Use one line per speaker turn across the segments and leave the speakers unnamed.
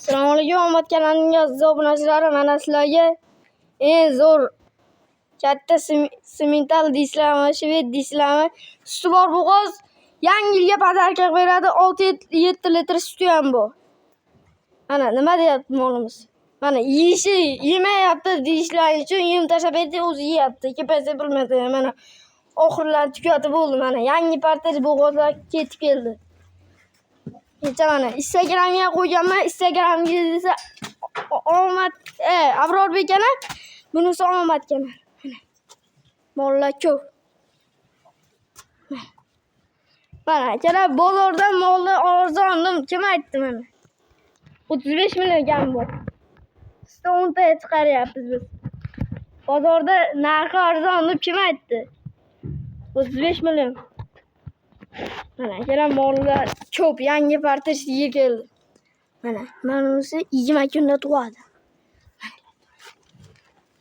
Assalomu alaykum, Omad kanalining aziz obunachilari. Mana sizlarga eng zo'r katta semental deysizlarmi, shved deysizlarmi, suti bor bo'g'oz yangi yilga podarka qilib beradi. 6-7 litr suti ham bor. Mana nima deyapti molimiz? Mana yeyishi yemayapti deyishlari uchun yem tashlab berdi, o'zi yeyapti. Kepaysa bilmadi. Mana oxirlari tugatib bo'ldi. Mana yangi partiya bo'g'ozlar ketib keldi. Kecha mana Instagramga qo'yganman. Instagramga desa Omad, Abrorbek kanal, bunisi Omad kanal. Mana mollar ko'p. Mana akalar, bozordan molni arzon dedim, kim aytdi mana? 35 million ekan bu. Sutni 10 taga chiqaryapmiz biz. Bozorda narxi arzon deb kim aytdi? 35 million. Mana akalar, mollar ko'p, yangi partiya yer keldi. Mana, mana bunisi 20 kunda tug'adi.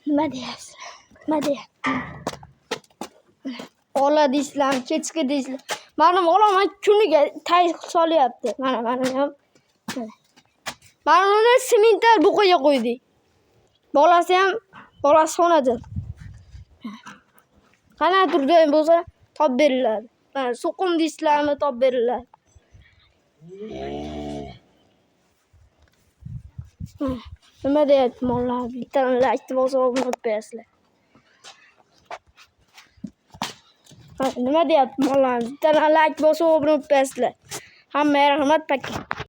Nima deyapsizlar? Nima deyapti? Ola deysizlarmi, kechki deysizlar. Mani molim kuniga tay solyapti. Mana mana ham. Mana. Mana uni semental buqaga qo'ydik. Bolasi ham, bolasi xonajon. Qanaqa turda bo'lsa top beriladi. Mana so'qim deysizlarmi, top beriladi. Nima deyapti mollar? Bitta like bosib obuna bo'lib qo'yasizlar. Nima deyapti mollar? Bitta like bosib obuna bo'lib qo'yasizlar. Hammaga rahmat, paka.